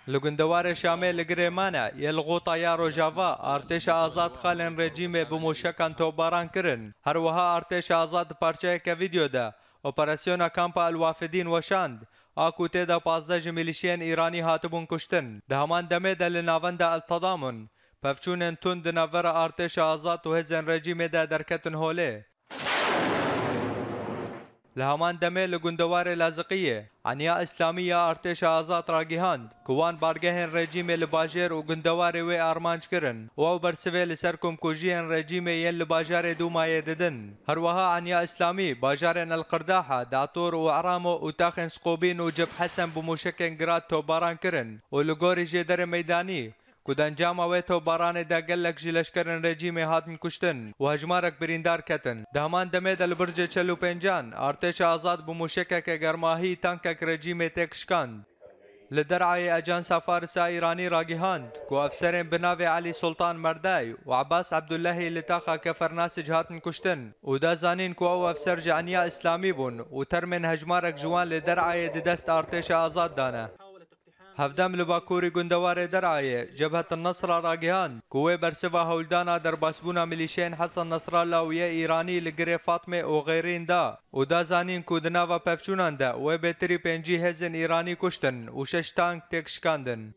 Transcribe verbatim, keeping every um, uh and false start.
Li gundewarê Şamê li Girê Mane yê li Xota ya Rojava artêşa azad xalên rejîmê bi mûşekan topbaran kirin. Her wiha artêşa azad di parçeyeke vîdeo de operasyona kampa El Wafidîn weşand, a ku tê de pazdeh ji milîşiyên Îranî hatibûn kuştin. Di heman demê de li navenda El Tadamun pevçûnên tund di navbera artêşa azad û hêzên rejîmê de derketin holê. Li heman demê li gundewarê Laziqiyê, Eniya Îslamî ya Artêşa Azad ragihand ku wan bargehên rejîmê li bajêr û gundewarê wê armanc kirin û ew bersivê li ser komkujiyên rejîmê yên li bajarê Dûmayê didin. Her wiha Eniya Îslamî bajarên El Qirdaha, Datûr û Eramo û taxên Sqobîn û Cib Hesen bi mûşekên Grad topbaran kirin û li gorî jêderê meydanî ku di encama wê topbaranê de gelek ji leşkerên rejîmê hatin kuştin û hejmarek birîndar ketin. Di heman demê de li Bircê Çel û Pêncan artêşa azad bi mûşekeke germahî tankek rejîmê têk şikand. Li Derayê Ajansa Farisa Îranî ragihand ku efserên bi navê Elî Sultan Merday û Abbas Abdullahî li taxa Kefernasic hatin kuştin û da zanîn ku ew efser ji Eniya Îslamî bûn û termên hejmarek ji wan li Derayê di dest artêşa azad dane. Hevdem li bakurî gundewarê Derayê, Cebhet Nesra ragihand ku wê bersiva hewldana derbasbûna milîşeyên Hesen Nesrallah û yê Îranî li Girê Fatmê û Xêrîn da û da zanîn ku di nava pevçûnan de wê bêtirî pêncî hêzên Îranî kuştin û şeş tank têk şikandin.